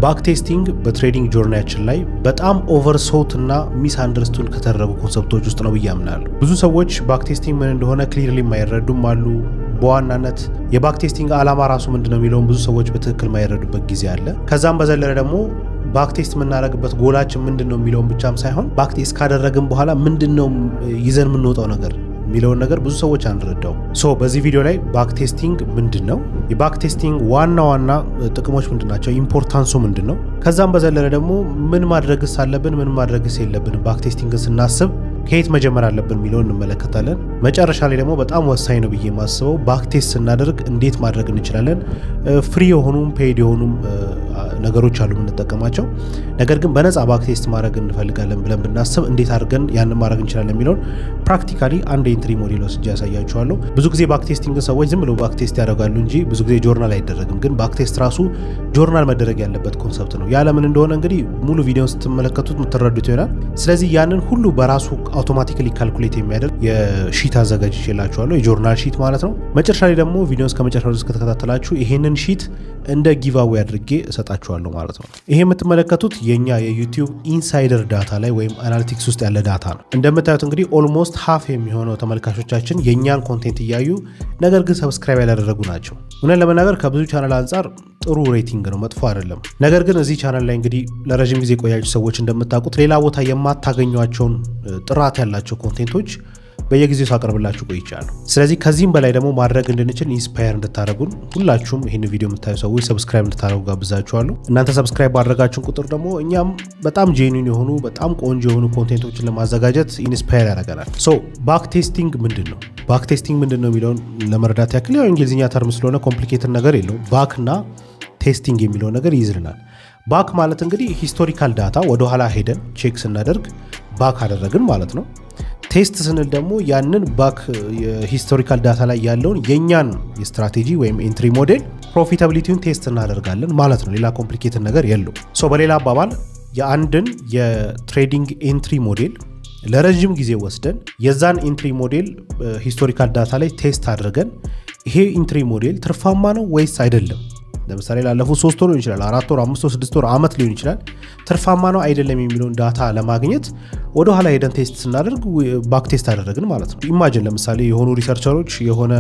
Backtesting በ trading journey ያችን ላይ በጣም overthought እና misunderstood ከተደረጉ concept ኦች ውስጥ ነው ብዬ አምናለሁ። ብዙ ሰዎች backtesting ምን እንደሆነ clearly የማይረዱም አሉ። በዋናነት የ backtesting ዓላማ ራሱ ምንድነው የሚለውን ብዙ ሰዎች በትክክል የማይረዱበት ጊዜ አለ። ከዛም በዘለለ ደግሞ backtest የምናደርግበት ጎላችን ምንድነው የሚለውን ብቻም ሳይሆን backtest ካደረግን በኋላ ምንድነው ይዘን የምንወጣው ነገር የሚለውን ነገር ብዙ ሰዎች አንረዳው። So በዚህ ቪዲዮ ላይ backtesting ምንድነው፣ የ backtesting ዋና ዋና ጥቅሞች ምንድናቸው፣ importance ኡ ምንድነው፣ ከዛም በዘለለ ደግሞ ምን ማድረግስ አለብን፣ ምን ማድረግስ የለብንም፣ backtesting ን ስናስብ ከየት መጀመር አለብን የሚለውን እንመለከታለን። መጨረሻ ላይ ደግሞ በጣም ወሳኝ ነው ብዬ የማስበው backtest ስናደርግ እንዴት ማድረግ እንችላለን። Free የሆኑም paid የሆኑም ነገሮች አሉ የምንጠቀማቸው። ነገር ግን በነፃ backtest ማድረግ እንፈልጋለን ብለን ብናስብ እንዴት አድርገን ያንን ማድረግ እንችላለን የሚለውን practically አንድ entry model ወስጄ ያሳያችኋለሁ። ብዙ ጊዜ backtesting ሰዎች ዝም ብለው backtest ያደርጋሉ እንጂ ብዙ ጊዜ ጆርናል አይደረግም። ግን backtest ራሱ ጆርናል መደረግ ያለበት concept ነው። ያ ለምን እንደሆነ እንግዲህ ሙሉ ቪዲዮን ስትመለከቱት የምትረዱት ይሆናል። ስለዚህ ያንን ሁሉ በራሱ automatically calculate የሚያደርግ የ sheet አዘጋጅቼላችኋለሁ፣ የ journal sheet ማለት ነው። መጨረሻ ላይ ደግሞ ቪዲዮን እስከ መጨረሻው ድረስ ከተከታተላችሁ ይሄንን sheet እንደ giveaway አድርጌ እሰጣችኋለሁ ማለት ነው። ይሄ የምትመለከቱት የኛ የ YouTube insider data ላይ ወይም analytics ውስጥ ያለ data ነው። እንደምታዩት እንግዲህ almost half የሚሆነው ተመልካቾቻችን የኛን content እያዩ ነገር ግን subscribe ያላደረጉ ናቸው። እውነት ለመናገር ከብዙ ቻናል አንጻር ጥሩ rating ነው፣ መጥፎ አይደለም። ነገር ግን እዚህ ቻናል ላይ እንግዲህ ለረጅም ጊዜ የቆያችሁ ሰዎች እንደምታውቁት ሌላ ቦታ የማታገኟቸውን ጥራት ያላቸው content ኦች በየጊዜው ሳቀርብላችሁ ቆይቻለሁ። ስለዚህ ከዚህም በላይ ደግሞ ማድረግ እንድንችል inspire እንድታደርጉን ሁላችሁም ይህን ቪዲዮ የምታዩ ሰዎች subscribe እንድታደርጉ ጋብዛችኋለሁ። እናንተ subscribe ባደረጋችሁን ቁጥር ደግሞ እኛም በጣም genuine የሆኑ በጣም ቆንጆ የሆኑ content ኦችን ለማዘጋጀት inspire ያደርገናል። So backtesting ምንድን ነው? Backtesting ምንድን ነው የሚለውን ለመረዳት ያክል ያው እንግሊዝኛ term ስለሆነ complicated ነገር የለውም። Back እና testing የሚለው ነገር ይይዝልናል። Back ማለት እንግዲህ historical data ወደኋላ ሄደን check ስናደርግ back አደረግን ማለት ነው። Test ስንል ደግሞ ያንን back የ historical data ላይ ያለውን የኛን የስትራቴጂ ወይም entry model profitability ውን test እናደርጋለን ማለት ነው። ሌላ complicated ነገር የለውም። So በሌላ አባባል የአንድን የ trading entry model ለረጅም ጊዜ ወስደን የዛን entry model historical data ላይ test አድርገን ይሄ entry model ትርፋማ ነው ወይስ አይደለም፣ ለምሳሌ ላለፉት 3 ወር ሊሆን ይችላል፣ 4 ወር፣ 5 ወር፣ 6 ወር፣ አመት ሊሆን ይችላል፣ ትርፋማ ነው አይደለም የሚለውን data ለማግኘት ወደ ኋላ ሄደን test ስናደርግ backtest አደረግን ማለት ነው። Imagine ለምሳሌ የሆኑ researcher ኦች የሆነ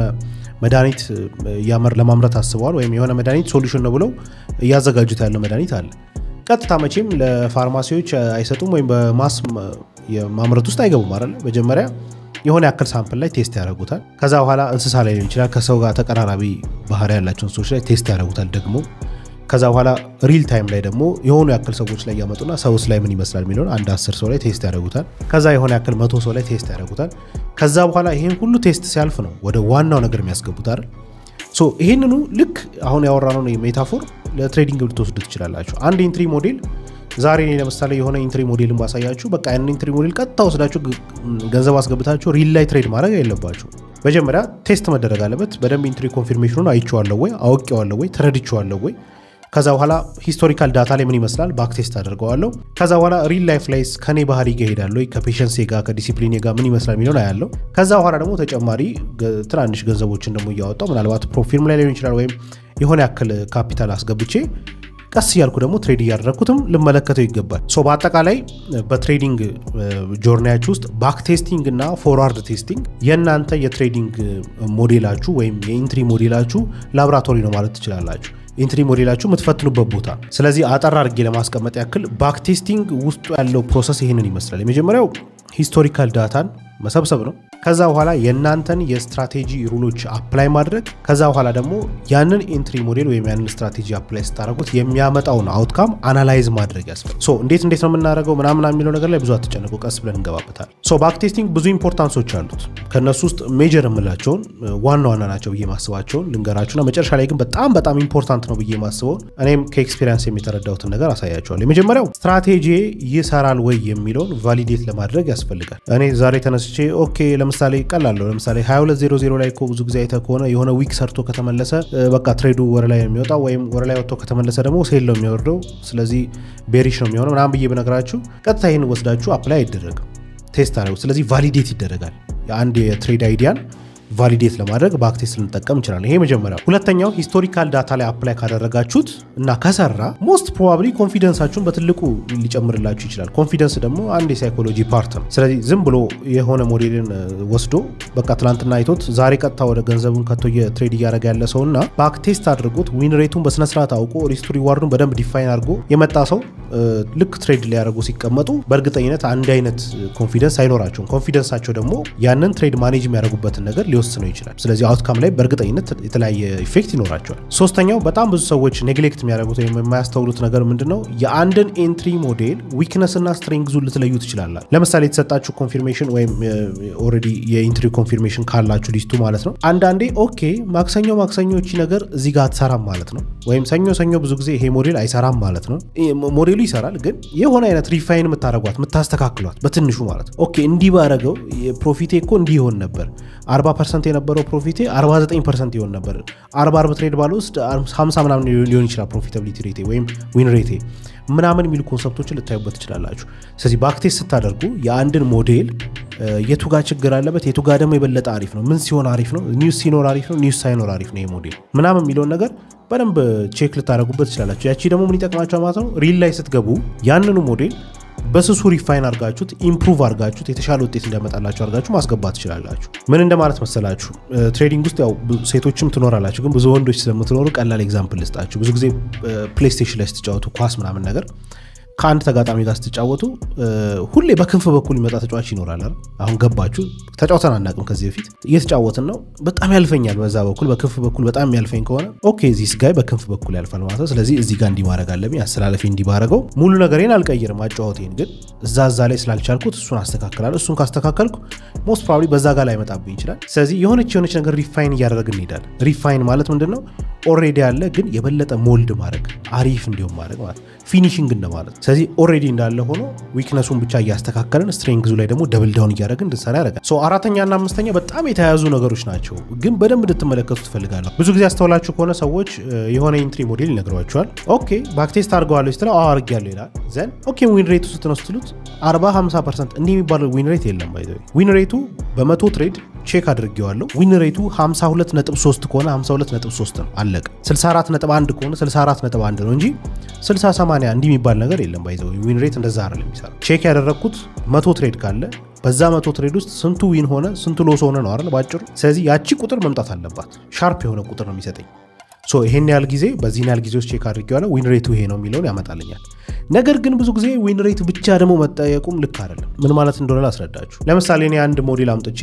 መድኃኒት ለማምረት አስበዋል፣ ወይም የሆነ መድኃኒት solution ነው ብለው እያዘጋጁት ያለው መድኃኒት አለ። ቀጥታ መቼም ለፋርማሲዎች አይሰጡም ወይም በ mass የማምረት ውስጥ አይገቡም አይደል? መጀመሪያ የሆነ ያክል sample ላይ test ያደርጉታል። ከዛ በኋላ እንስሳ ላይ ሊሆን ይችላል፣ ከሰው ጋር ተቀራራቢ ባህሪ ያላቸው እንስሶች ላይ test ያደርጉታል ደግሞ። ከዛ በኋላ real time ላይ ደግሞ የሆኑ ያክል ሰዎች ላይ ያመጡና ሰውስ ላይ ምን ይመስላል የሚለውን አንድ 10 ሰው ላይ test ያደርጉታል። ከዛ የሆነ ያክል 100 ሰው ላይ test ያደርጉታል። ከዛ በኋላ ይሄን ሁሉ test ሲያልፍ ነው ወደ ዋናው ነገር የሚያስገቡት አይደል? So ይሄንኑ ልክ አሁን ያወራነው metaphor ለ trading ልትወስዱ ትችላላችሁ። አንድ entry model ዛሬ እኔ ለምሳሌ የሆነ entry model ን ባሳያችሁ በቃ ያንን entry model ቀጥታ ወስዳችሁ ገንዘብ አስገብታችሁ real ላይ trade ማድረግ የለባችሁ። መጀመሪያ test መደረግ አለበት። በደንብ entry confirmation ኑን አይቼዋለሁ ወይ፣ አውቄዋለሁ ወይ፣ ተረድቼዋለሁ ወይ፣ ከዛ በኋላ historical data ላይ ምን ይመስላል backtest አደርገዋለሁ። ከዛ በኋላ real life ላይስ ከኔ ባህሪ ጋር ይሄዳል ወይ፣ ከ patience ኤ ጋር ከዲሲፕሊኔ ጋር ምን ይመስላል የሚለውን አያለሁ። ከዛ በኋላ ደግሞ ተጨማሪ ትናንሽ ገንዘቦችን ደግሞ እያወጣሁ ምናልባት prop firm ላይ ሊሆን ይችላል ወይም የሆነ ያክል ካፒታል አስገብቼ ቀስ እያልኩ ደግሞ trade እያደረግኩትም ልመለከተው ይገባል። So በአጠቃላይ በ trading journey ያችሁ ውስጥ backtesting እና forward testing የእናንተ የ trading model ኣችሁ ወይም የ entry model ኣችሁ ላብራቶሪ ነው ማለት ትችላላችሁ። Entry model ኣችሁ የምትፈትኑበት ቦታ። ስለዚህ አጠር አድርጌ ለማስቀመጥ ያክል backtesting ውስጡ ያለው process ይህንን ይመስላል። የመጀመሪያው historical data ን መሰብሰብ ነው። ከዛ በኋላ የእናንተን የ strategy rule ኦች apply ማድረግ። ከዛ በኋላ ደግሞ ያንን entry model ወይም ያንን strategy apply ስታደርጉት የሚያመጣውን outcome analyze ማድረግ ያስፈልጋል። So እንዴት ነው የምናደርገው ምናምን የሚለው ነገር ላይ ብዙ አትጨነቁ፣ ቀስ ብለን እንገባበታል። So backtesting ብዙ importance ኦች አሉት። ከነሱ ውስጥ major የምላቸውን ዋና ዋና ናቸው ብዬ ማስባቸውን ልንገራችሁና መጨረሻ ላይ ግን በጣም በጣም important ነው ብዬ ማስበውን እኔም ከ experience የተረዳሁትን ነገር አሳያችኋለሁ። የመጀመሪያው ስትራቴጂ ይሰራል ወይ የሚለውን validate ለማድረግ ያስፈልጋል። እኔ ዛሬ ተነስቼ okay ለምሳሌ ቀላል ነው፣ ለምሳሌ 2200 ላይ እኮ ብዙ ጊዜ አይተህ ከሆነ የሆነ wick ሰርቶ ከተመለሰ በቃ trade ኡ ወደ ላይ ነው የሚወጣው፣ ወይም ወደ ላይ ወጥቶ ከተመለሰ ደግሞ sell ነው የሚወርደው፣ ስለዚህ bearish ነው የሚሆነው ምናምን ብዬ ብነግራችሁ ቀጥታ ይሄን ወስዳችሁ apply አይደረግም፣ test አድርጉ። ስለዚህ validate ይደረጋል። የአንድ የ trade idea ን validate ለማድረግ backtest ልንጠቀም እንችላለን። ይሄ መጀመሪያው። ሁለተኛው historical data ላይ apply ካደረጋችሁት እና ከሰራ most probably confidence ኣችሁን በትልቁ ሊጨምርላችሁ ይችላል። Confidence ደግሞ አንድ የ psychology part ነው። ስለዚህ ዝም ብሎ የሆነ ሞዴልን ወስዶ በቃ ትላንትና አይቶት ዛሬ ቀጥታ ወደ ገንዘቡን ከቶ trade እያደረገ ያለ ሰውና backtest አድርጎት win rate ኡን በስነ ስርዓት አውቆ risk to reward ኡን በደንብ define አድርጎ የመጣ ሰው ልክ trade ሊያደርጉ ሲቀመጡ በእርግጠኝነት አንድ አይነት confidence አይኖራቸውም። Confidence ኣቸው ደግሞ ያንን trade manage የሚያደርጉበትን ነገር ሊወስነው ይችላል። ስለዚህ outcome ላይ በእርግጠኝነት የተለያየ effect ይኖራቸዋል። ሶስተኛው በጣም ብዙ ሰዎች neglect የሚያደርጉት ወይም የማያስተውሉት ነገር ምንድነው? የአንድን entry model weakness እና strength ኡን ልትለዩ ትችላላችሁ። ለምሳሌ የተሰጣችሁ confirmation ወይም already የ entry confirmation ካላችሁ list ኡ ማለት ነው። አንዳንዴ okay ማክሰኞ ማክሰኞ እቺ ነገር እዚህ ጋር አትሰራም ማለት ነው፣ ወይም ሰኞ ሰኞ ብዙ ጊዜ ይሄ ሞዴል አይሰራም ማለት ነው። ሞዴሉ ይሰራል፣ ግን የሆነ አይነት refine የምታደርጓት የምታስተካክሏት በትንሹ ማለት ነው። Okay እንዲህ ባረገው profit ኤ እኮ እንዲህ ይሆን ነበር፣ 40% የነበረው profit ኤ 49% ይሆን ነበር፣ 40 trade ባልወስድ 50 ምናምን ሊሆን ይችላል profitability rate ኤ ወይም win rate ኤ ምናምን የሚሉ concept ኦችን ልታዩበት ትችላላችሁ። ስለዚህ backtest ስታደርጉ የአንድን ሞዴል የቱ ጋር ችግር አለበት፣ የቱ ጋር ደግሞ የበለጠ አሪፍ ነው፣ ምን ሲሆን አሪፍ ነው፣ news ሲኖር አሪፍ ነው፣ news ሳይኖር አሪፍ ነው ይሄ ሞዴል ምናምን የሚለውን ነገር በደንብ check ልታደርጉበት ትችላላችሁ። ያቺ ደግሞ ምን ይጠቅማችኋል ማለት ነው? Real ላይ ስትገቡ ያንኑ ሞዴል በስሱ refine አድርጋችሁት improve አድርጋችሁት የተሻለ ውጤት እንዲያመጣላችሁ አድርጋችሁ ማስገባት ትችላላችሁ። ምን እንደማለት መሰላችሁ? Trading ውስጥ ያው ሴቶችም ትኖራላችሁ፣ ግን ብዙ ወንዶች ስለምትኖሩ ቀላል example ልስጣችሁ። ብዙ ጊዜ PlayStation ላይ ስትጫወቱ ኳስ ምናምን ነገር ከአንድ ተጋጣሚ ጋር ስትጫወቱ ሁሌ በክንፍ በኩል የሚመጣ ተጫዋች ይኖራል አይደል? አሁን ገባችሁ፣ ተጫውተን አናውቅም ከዚህ በፊት እየተጫወትን ነው። በጣም ያልፈኛል በዛ በኩል በክንፍ በኩል በጣም ያልፈኝ ከሆነ okay this guy በክንፍ በኩል ያልፋል ማለት ነው። ስለዚህ እዚህ ጋር እንዲህ ማድረግ አለብኝ፣ አስተላለፌ እንዲህ ባረገው ሙሉ ነገሬን አልቀይርም፣ አጫወቴን ግን እዛ ላይ ስላልቻልኩት እሱን አስተካክላለሁ። እሱን ካስተካከልኩ most probably በዛ ጋር ላይ መጣብኝ ይችላል። ስለዚህ የሆነች ነገር refine እያደረግን እንሄዳለን። Refine ማለት ምንድነው? Already ያለ ግን የበለጠ mold ማድረግ አሪፍ እንዲሆን ማድረግ ማለት finishing እንደማለት። ስለዚህ already እንዳለ ሆኖ weakness ኡን ብቻ እያስተካከልን strength ኡ ላይ ደግሞ double down እያደረግን እንድንሰራ ያደርጋል። So አራተኛና አምስተኛ በጣም የተያያዙ ነገሮች ናቸው፣ ግን በደንብ እንድትመለከቱ ትፈልጋለሁ። ብዙ ጊዜ አስተውላችሁ ከሆነ ሰዎች የሆነ entry model ይነግሯቸዋል። Okay backtest አድርገዋለሁ ስትለው አዎ አድርጌያለሁ ይላል። Then okay win rate ኡ ስንት ነው ስትሉት 40-50% እንዲህ የሚባለው win rate የለም። By the way win rate ኡ በመቶ trade check አድርጌዋለሁ። Win rate ኡ 52.3 ከሆነ 52.3 ነው፣ አለቀ። 64.1 ከሆነ 64.1 ነው እንጂ 60-80 እንዲህ የሚባል ነገር የለም። By the way win rate እንደዛ አይደለም የሚሰራው። Check ያደረግኩት 100 trade ካለ በዛ 100 trade ውስጥ ስንቱ win ሆነ ስንቱ loss ሆነ ነው አይደል ባጭሩ። ስለዚህ ያቺ ቁጥር መምጣት አለባት። Sharp የሆነ ቁጥር ነው የሚሰጠኝ። So ይሄን ያህል ጊዜ በዚህን ያህል ጊዜ ውስጥ check አድርጌዋለሁ win rate ኡ ይሄ ነው የሚለውን ያመጣልኛል። ነገር ግን ብዙ ጊዜ win rate ብቻ ደግሞ መጠየቁም ልክ አይደለም። ምን ማለት እንደሆነ ላስረዳችሁ። ለምሳሌ እኔ አንድ ሞዴል አምጥቼ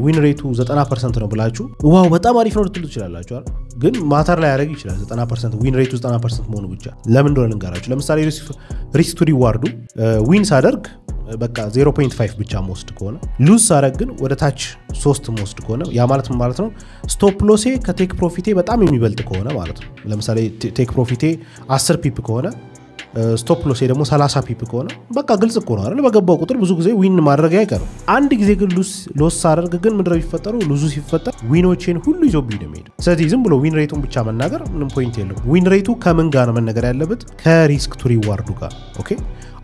win rate ኡ 90% ነው ብላችሁ wow በጣም አሪፍ ነው ልትሉ ትችላላችሁ አይደል? ግን matter ላይ ያደርግ ይችላል 90% win rate ኡ 90% መሆኑ ብቻ ለምን እንደሆነ ልንገራችሁ። ለምሳሌ risk to reward ኡ win ሳደርግ በቃ 0.5 ብቻ መወስድ ከሆነ lose ሳደርግ ግን ወደ ታች 3 መወስድ ከሆነ ያ ማለት ምን ማለት ነው? Stop loss ኤ ከ take profit ኤ በጣም የሚበልጥ ከሆነ ማለት ነው። ለምሳሌ take profit ኤ 10 pip ከሆነ stop loss ኤ ደግሞ 30 pip ከሆነ በቃ ግልጽ እኮ ነው አይደል? በገባው ቁጥር ብዙ ጊዜ win ማድረግ አይቀርም። አንድ ጊዜ ግን loss ሳደርግ ግን ምንድነው የሚፈጠረው? Loss ኡ ሲፈጠር win ኦቼን ሁሉ ይዞብኝ ነው የሚሄደው። ስለዚህ ዝም ብሎ win rate ኡን ብቻ መናገር ምንም point የለውም። Win rate ኡ ከምን ጋር ነው መነገር ያለበት? ከ risk to reward ኡ ጋር። Okay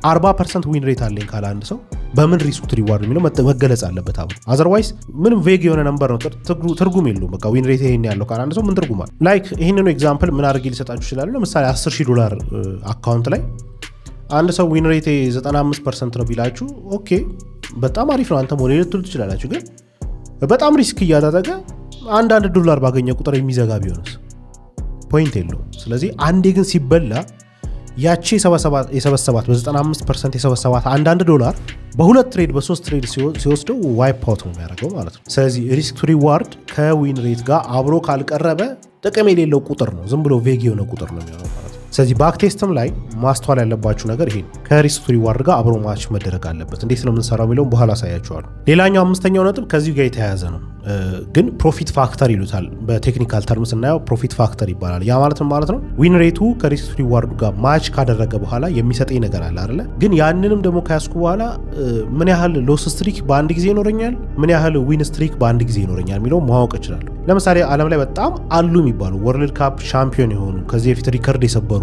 40% win rate አለኝ ካለ አንድ ሰው በምን risk to reward የሚለው መገለጽ አለበት አብሮ። Otherwise ምንም vague የሆነ number ነው፣ ትርጉም የለውም። በቃ win rate ይሄን ያለው ካለ አንድ ሰው ምን ትርጉም አለ? Like ይሄንን example ምን አድርጌ ሊሰጣችሁ ይችላል? ለምሳሌ $10,000 account ላይ አንድ ሰው win rate 95% ነው ቢላችሁ okay በጣም አሪፍ ነው አንተ ሞዴል ልትሉ ትችላላችሁ። ግን በጣም risk እያደረገ አንድ ዶላር ባገኘ ቁጥር የሚዘጋ ቢሆንስ point የለውም። ስለዚህ አንዴ ግን ሲበላ ያቺ የሰበሰባት በ95% የሰበሰባት አንድ ዶላር በሁለት trade በሶስት trade ሲወስደው wipe out ነው የሚያደርገው ማለት ነው። ስለዚህ risk to reward ከ win rate ጋር አብሮ ካልቀረበ ጥቅም የሌለው ቁጥር ነው፣ ዝም ብሎ vague የሆነ ቁጥር ነው የሚሆነው ማለት ነው። ስለዚህ backtest ም ላይ ማስተዋል ያለባችሁ ነገር ይሄ ነው። ከ risk to reward ጋር አብሮ match መደረግ አለበት። እንዴት ነው የምንሰራው የሚለውን በኋላ አሳያችኋለሁ። ሌላኛው አምስተኛው ነጥብ ከዚሁ ጋር የተያያዘ ነው፣ ግን profit factor ይሉታል። በ technical term ስናየው profit factor ይባላል። ያ ማለት ምን ማለት ነው? Win rate ኡ ከ risk to reward ኡ ጋር match ካደረገ በኋላ የሚሰጠኝ ነገር አለ አይደለ? ግን ያንንም ደግሞ ከያዝኩ በኋላ ምን ያህል loss streak በአንድ ጊዜ ይኖረኛል፣ ምን ያህል win streak በአንድ ጊዜ ይኖረኛል የሚለው ማወቅ እችላለሁ። ለምሳሌ ዓለም ላይ በጣም አሉ የሚባሉ World Cup champion የሆኑ ከዚህ በፊት record የሰበሩ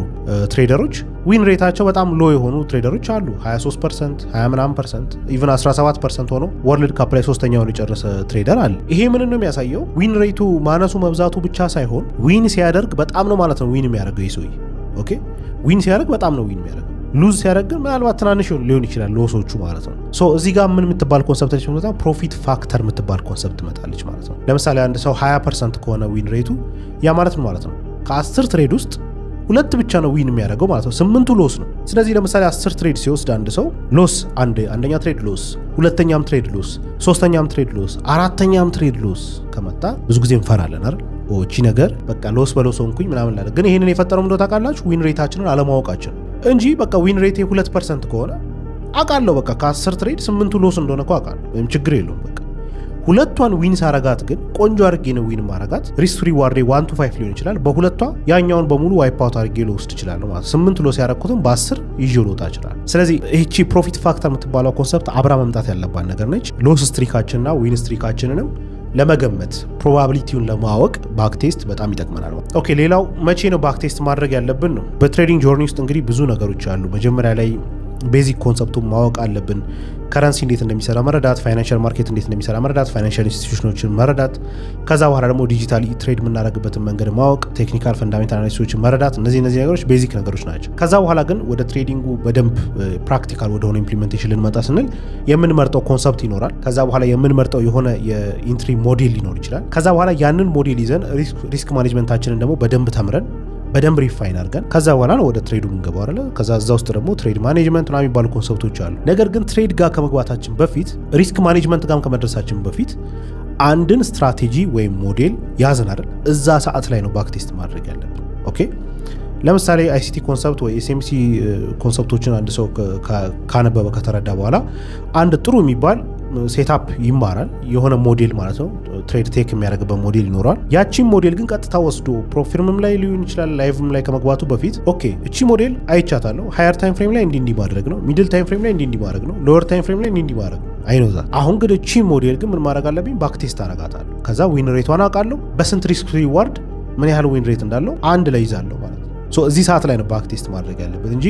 trader ኦች win rate ኣቸው በጣም low የሆኑ trader ኦች አሉ። 23%፣ 20 ምናምን percent፣ even 17% ሆኖ World Cup ላይ ሶስተኛውን የጨረሰ trader አለ። ይሄ ምን ነው የሚያሳየው? Win rate ኡ ማነሱ መብዛቱ ብቻ ሳይሆን win ሲያደርግ በጣም ነው ማለት ነው win የሚያደርገው ይህ ሰውዬ። Okay፣ win ሲያደርግ በጣም ነው win የሚያደርገው። Lose ሲያደርግ ግን ምናልባት ትናንሽ ሊሆን ይችላል loss ኦቹ ማለት ነው። So እዚህ ጋር ምን የምትባል concept ነች? Profit factor የምትባል concept ትመጣለች ማለት ነው። ለምሳሌ አንድ ሰው 20% ከሆነ win rate ኡ፣ ያ ማለት ምን ማለት ነው? ከ10 trade ውስጥ ሁለት ብቻ ነው win የሚያደርገው ማለት ነው። ስምንቱ loss ነው። ስለዚህ ለምሳሌ 10 trade ሲወስድ አንድ ሰው loss፣ አንደኛ trade loss፣ ሁለተኛም trade loss፣ ሶስተኛም trade loss፣ አራተኛም trade loss ከመጣ ብዙ ጊዜ እንፈራለን አይደል? እቺ ነገር በቃ loss በ loss ሆንኩኝ ምናምን ላለ። ግን ይሄንን የፈጠረው ምንድነው ታውቃላችሁ? Win rate ኣችንን አለማወቃችን እንጂ በቃ win rate 2% ከሆነ አውቃለሁ፣ በቃ ከ10 trade ስምንቱ loss እንደሆነ እኮ አውቃለሁ፣ ወይም ችግር የለውም። በቃ ሁለቷን win ሳረጋት ግን ቆንጆ አድርጌ ነው win ማረጋት። Risk reward 1 to 5 ሊሆን ይችላል። በሁለቷ ያኛውን በሙሉ wipe out አድርጌ ልወስድ እችላለሁ ማለት፣ ስምንት loss ያረኩትን በ10 ይዤ ልወጣ እችላለሁ። ስለዚህ ይህቺ profit factor የምትባለው concept አብራ መምጣት ያለባት ነገር ነች። Loss streak ኣችንና win streak ኣችንንም ለመገመት፣ probability ውን ለማወቅ backtest በጣም ይጠቅመናል። Okay፣ ሌላው መቼ ነው backtest ማድረግ ያለብን ነው። በ trading journey ውስጥ እንግዲህ ብዙ ነገሮች አሉ። መጀመሪያ ላይ basic concept ኡን ማወቅ አለብን። Currency እንዴት እንደሚሰራ መረዳት፣ financial market እንዴት እንደሚሰራ መረዳት፣ financial institution ኦችን መረዳት፣ ከዛ በኋላ ደግሞ digitally trade የምናደርግበትን መንገድ ማወቅ፣ technical fundamental analysis ኦችን መረዳት። እነዚህ ነገሮች basic ነገሮች ናቸው። ከዛ በኋላ ግን ወደ trading ኡ በደንብ practical ወደሆነ implementation ልንመጣ ስንል የምንመርጠው concept ይኖራል። ከዛ በኋላ የምንመርጠው የሆነ የ entry model ሊኖር ይችላል። ከዛ በኋላ ያንን ሞዴል ይዘን risk management ኣችንን ደግሞ በደንብ ተምረን፣ በደንብ refine አድርገን ከዛ በኋላ ነው ወደ trade ኡ የምንገባው አይደለ? ከዛ እዛ ውስጥ ደግሞ trade management ምናምን የሚባሉ concept ኦች አሉ። ነገር ግን trade ጋር ከመግባታችን በፊት፣ risk management ጋር ከመድረሳችን በፊት አንድን ስትራቴጂ ወይም ሞዴል ያዝን አይደል? እዛ ሰዓት ላይ ነው backtest ማድረግ ያለብን። Okay፣ ለምሳሌ ICT concept ወይ SMC concept ኦችን አንድ ሰው ካነበበ፣ ከተረዳ በኋላ አንድ ጥሩ የሚባል setup ይማራል። የሆነ ሞዴል ማለት ነው። Trade take የሚያደርግበት ሞዴል ይኖረዋል። ያቺን ሞዴል ግን ቀጥታ ወስዶ prop firm ም ላይ ሊሆን ይችላል፣ live ም ላይ ከመግባቱ በፊት okay፣ እቺ ሞዴል አይቻታለሁ፣ higher time frame ላይ እንዲ እንዲ ማድረግ ነው፣ middle time frame ላይ እንዲ እንዲ ማድረግ ነው፣ lower time frame ላይ እንዲ እንዲ ማድረግ ነው። I know that። አሁን ግን እቺ ሞዴል ግን ምን ማድረግ አለብኝ? Backtest አረጋታለሁ። ከዛ win rate ቷን አውቃለሁ። በስንት risk reward ምን ያህል win rate እንዳለው አንድ ላይ ይዛለሁ ማለት ነው። So እዚህ ሰዓት ላይ ነው backtest ማድረግ ያለበት እንጂ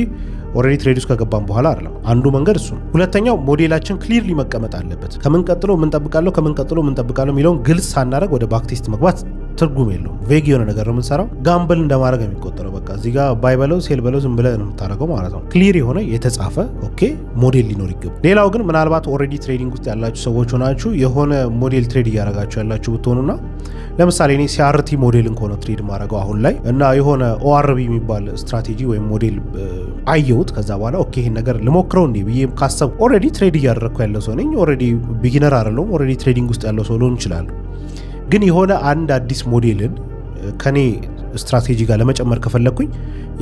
already trade ውስጥ ከገባን በኋላ አይደለም። አንዱ መንገድ እሱ ነው። ሁለተኛው ሞዴላችን clearly መቀመጥ አለበት። ከምን ቀጥሎ ምን ጠብቃለሁ፣ ከምን ቀጥሎ ምን ጠብቃለሁ የሚለውን ግልጽ ሳናደርግ ወደ backtest መግባት ትርጉም የለውም። Vague የሆነ ነገር ነው የምንሰራው። Gamble እንደማድረግ የሚቆጠረው። በቃ እዚህ ጋር buy በለው sell በለው ዝም ብለህ ነው የምታደርገው ማለት ነው። Clear የሆነ የተጻፈ okay model ሊኖር ይገባል። ሌላው ግን ምናልባት already trading ውስጥ ያላችሁ ሰዎች ሆናችሁ የሆነ model trade እያደረጋችሁ ያላችሁ ብትሆኑና ለምሳሌ እኔ CRT model ን ከሆነ trade ማድረገው አሁን ላይ እና የሆነ ORB የሚባል ስትራቴጂ ወይም ሞዴል አየሁት። ከዛ በኋላ okay፣ ይሄን ነገር ልሞክረው እንዴ ብዬ ካሰብኩ already trade እያደረግኩ ያለ ሰው ነኝ። Already beginner አይደለሁም። Already trading ውስጥ ያለው ሰው ልሆን እችላለሁ። ግን የሆነ አንድ አዲስ ሞዴልን ከኔ ስትራቴጂ ጋር ለመጨመር ከፈለግኩኝ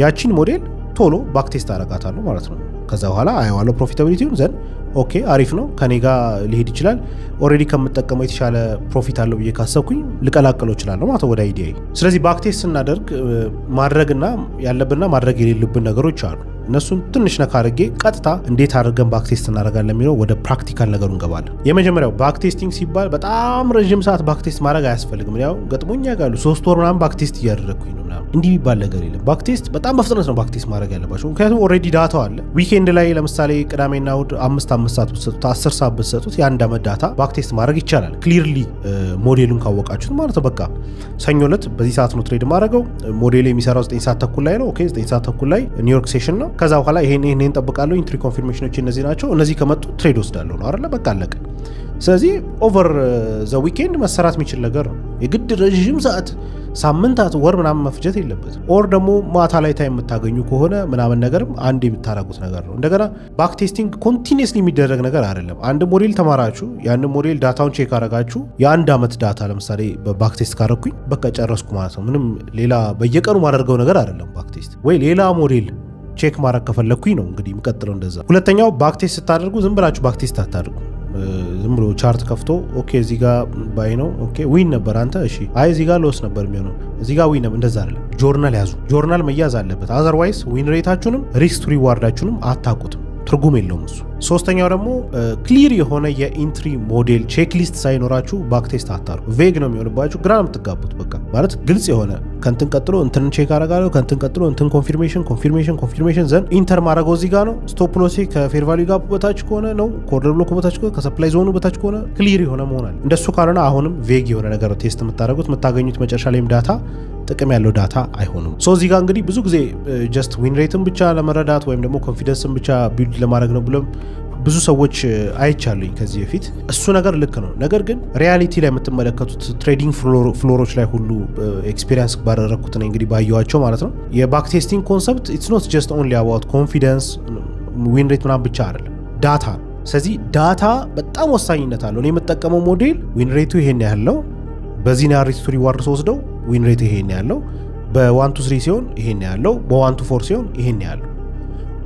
ያቺን ሞዴል ቶሎ backtest አረጋታለሁ ማለት ነው። ከዛ በኋላ አየዋለሁ profitability ውን፣ then okay፣ አሪፍ ነው፣ ከኔ ጋር ሊሄድ ይችላል፣ already ከምጠቀመው የተሻለ profit አለው ብዬ ካሰብኩኝ ልቀላቀለው እችላለሁ ማለት ወደ idea። ስለዚህ backtest ስናደርግ ማድረግና ያለብንና ማድረግ የሌለብን ነገሮች አሉ። እነሱን ትንሽ ነካ አድርጌ ቀጥታ እንዴት አድርገን backtest እናደርጋለን የሚለው ወደ practical ነገሩ እንገባለን። የመጀመሪያው backtesting ሲባል በጣም ረዥም ሰዓት backtest ማድረግ አያስፈልግም። ያው ገጥሞኝ ያውቃሉ፣ 3 ወር ምናምን backtest እያደረግኩኝ ነው ምናምን እንዲህ የሚባል ነገር የለም። Backtest በጣም በፍጥነት ነው backtest ማድረግ ያለባቸው፣ ምክንያቱም already data ው አለ። Weekend ላይ ለምሳሌ ቅዳሜና እሁድ 5 5 ሰዓት ብትሰጡት፣ 10 ሰዓት ብትሰጡት የአንድ ዓመት data backtest ማድረግ ይቻላል። Clearly model ኡን ካወቃችሁት ማለት ነው። በቃ ሰኞ ዕለት በዚህ ሰዓት ነው trade ማድረገው። ሞዴሉ የሚሰራው 9 ሰዓት ተኩል ላይ ነው። Okay፣ 9 ሰዓት ተኩል ላይ ኒውዮርክ session ነው። ከዛ በኋላ ይሄን ይሄን ጠብቃለሁ። Entry confirmation ኦች እነዚህ ናቸው። እነዚህ ከመጡ trade ወስዳለሁ ነው አይደለ? በቃ አለቀ። ስለዚህ over the weekend መሰራት የሚችል ነገር ነው። የግድ ረዥም ሰዓት፣ ሳምንታት፣ ወር ምናምን መፍጀት የለበትም። Or ደግሞ ማታ ላይ time የምታገኙ ከሆነ ምናምን ነገርም አንድ የምታደርጉት ነገር ነው። እንደገና backtesting continuously የሚደረግ ነገር አይደለም። አንድ ሞዴል ተማራችሁ፣ ያንን model data ውን check አረጋችሁ፣ የአንድ ዓመት data ለምሳሌ በ backtest ካረኩኝ በቃ ጨረስኩ ማለት ነው። ምንም ሌላ በየቀኑ ማደርገው ነገር አይደለም backtest። ወይ ሌላ model check ማድረግ ከፈለግኩኝ ነው እንግዲህ የሚቀጥለው እንደዛ። ሁለተኛው backtest ስታደርጉ ዝም ብላችሁ backtest አታድርጉ። ዝም ብሎ chart ከፍቶ okay፣ እዚህ ጋር buy ነው፣ okay፣ win ነበር አንተ፣ እሺ፣ አይ እዚህ ጋር loss ነበር የሚሆነው፣ እዚህ ጋር win ነበር፣ እንደዛ አይደለም። ጆርናል ያዙ። ጆርናል መያዝ አለበት። Otherwise win rate ኣችሁንም risk to reward ኣችሁንም አታውቁትም። ትርጉም የለውም እሱ። ሶስተኛው ደግሞ clear የሆነ የ entry model checklist ሳይኖራችሁ backtest አታርጉ። Vague ነው የሚሆንባችሁ፣ ግራ ነው የምትጋቡት። በቃ ማለት ግልጽ የሆነ ከንትን ቀጥሎ እንትን check አረጋለሁ፣ ከንትን ቀጥሎ እንትን confirmation confirmation confirmation then enter ማድረገው እዚህ ጋር ነው። Stop loss ኤ ከ fair value gap በታች ከሆነ ነው፣ ከ order block በታች ከሆነ፣ ከ supply zone ኑ በታች ከሆነ clear የሆነ መሆን አለ። እንደሱ ካልሆነ አሁንም vague የሆነ ነገር test የምታደርጉት፣ የምታገኙት መጨረሻ ላይም data ጥቅም ያለው data አይሆንም። So እዚህ ጋር እንግዲህ ብዙ ጊዜ just win rate ን ብቻ ለመረዳት ወይም ደግሞ confidence ን ብቻ build ለማድረግ ነው ብሎም ብዙ ሰዎች አይቻሉኝ ከዚህ በፊት። እሱ ነገር ልክ ነው። ነገር ግን reality ላይ የምትመለከቱት trading floor ኦች ላይ ሁሉ experience ባደረግኩት ነው እንግዲህ ባየዋቸው ማለት ነው። የ backtesting concept it's not just only about confidence, win rate ምናምን ብቻ አይደለም፣ data ነው። ስለዚህ data በጣም ወሳኝነት አለው። እኔ የምጠቀመው model win rate ኡ ይሄን ያህል ነው። በዚህ ነው risk to reward ስወስደው win rate ይሄን ያለው፣ በ1 to 3 ሲሆን ይሄን ያለው፣ በ1 to 4 ሲሆን ይሄን ያለው።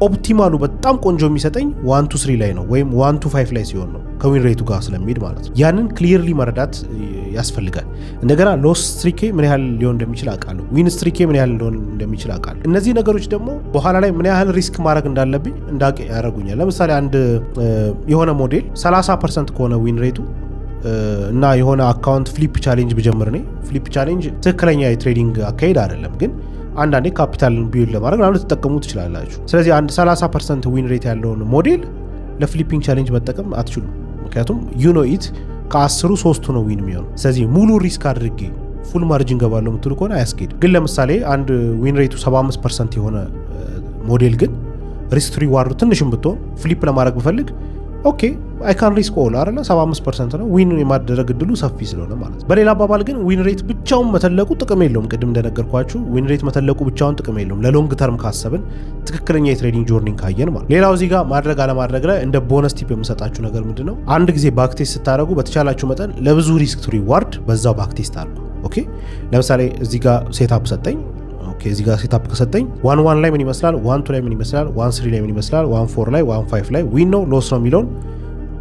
Optimal ኡ በጣም ቆንጆ የሚሰጠኝ 1 to 3 ላይ ነው ወይም 1 to 5 ላይ ሲሆን ነው፣ ከ win rate ኡ ጋር ስለሚሄድ ማለት ነው። ያንን clearly መረዳት ያስፈልጋል። እንደገና loss streak ኤ ምን ያህል ሊሆን እንደሚችል አውቃለሁ። Win streak ኤ ምን ያህል ሊሆን እንደሚችል አውቃለሁ። እነዚህ ነገሮች ደግሞ በኋላ ላይ ምን ያህል risk ማድረግ እንዳለብኝ እንዳውቅ ያደርጉኛል። ለምሳሌ አንድ የሆነ ሞዴል 30% ከሆነ win rate ኡ እና የሆነ account flip challenge ብጀምር፣ እኔ flip challenge ትክክለኛ የ trading አካሄድ አይደለም፣ ግን አንዳንዴ capital ን build ለማድረግ ምናምን ትጠቀሙ ትችላላችሁ። ስለዚህ አንድ 30% win rate ያለውን model ለ flipping challenge መጠቀም አትችሉም። ምክንያቱም you know it ከ10ሩ ሶስቱ ነው win የሚሆነው። ስለዚህ ሙሉ risk አድርጌ full margin ገባለሁ የምትሉ ከሆነ አያስኬድም። ግን ለምሳሌ አንድ win rate ኡ 75% የሆነ ሞዴል ግን risk to reward ኡ ትንሽም ብትሆን flip ለማድረግ ብፈልግ okay, I can risk all አይደለ? 75% ነው፣ win የማድረግ እድሉ ሰፊ ስለሆነ ማለት ነው። በሌላ አባባል ግን win rate ብቻውን መተለቁ ጥቅም የለውም። ቅድም እንደነገርኳችሁ win rate መተለቁ ብቻውን ጥቅም የለውም። ለ long term ካሰብን፣ ትክክለኛ የ trading journey ን ካየን ማለት። ሌላው እዚህ ጋር ማድረግ አለማድረግ ላይ እንደ bonus tip የምሰጣችሁ ነገር ምንድነው? አንድ ጊዜ backtest ስታደርጉ በተቻላችሁ መጠን ለብዙ risk to reward በዛው backtest አድርጉ። Okay፣ ለምሳሌ እዚህ ጋር setup ሰጠኝ። Okay፣ እዚህ ጋር setup ከሰጠኝ 1 1 ላይ ምን ይመስላል፣ 1 2 ላይ ምን ይመስላል፣ 1 3 ላይ ምን ይመስላል፣ 1 4 ላይ፣ 1 5 ላይ win ነው loss ነው የሚለውን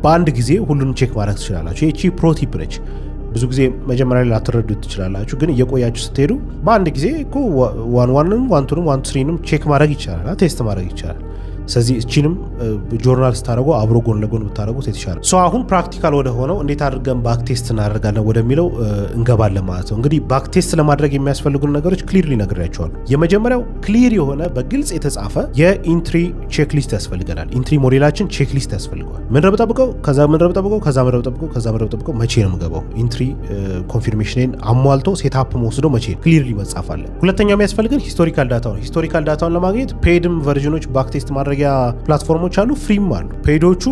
በአንድ ጊዜ ሁሉንም check ማድረግ ትችላላችሁ። ይቺ pro tip ነች። ብዙ ጊዜ መጀመሪያ ላይ ላትረዱት ትችላላችሁ፣ ግን እየቆያችሁ ስትሄዱ በአንድ ጊዜ እኮ 1 1ንም 1 2ንም 1 3ንም check ማድረግ ይቻላል፣ test ማድረግ ይቻላል። ስለዚህ እቺንም ጆርናል ስታደረጉ አብሮ ጎን ለጎን ብታደረጉት የተሻለ። So አሁን practical ወደ ሆነው እንዴት አድርገን backtest እናደርጋለን ወደሚለው እንገባለን ማለት ነው። እንግዲህ backtest ለማድረግ የሚያስፈልጉን ነገሮች clearly ነግሬያችኋለሁ። የመጀመሪያው clear የሆነ በግልጽ የተጻፈ የ entry checklist ያስፈልገናል። Entry model ኣችን checklist ያስፈልገዋል። ምንድነው የምጠብቀው? ከዛ ምንድነው የምጠብቀው? ከዛ ምንድነው የምጠብቀው? ከዛ ምንድነው የምጠብቀው? መቼ ነው የምገባው? Entry confirmation ን አሟልቶ setup መወስደው መቼ ነው? Clearly መጻፍ አለ። ሁለተኛው የሚያስፈልገን historical data ነው። Historical data ውን ለማግኘት paid ም version ኖች backtest ማድረጊያ platform ኦች አሉ፣ free ም አሉ። Paid ኦቹ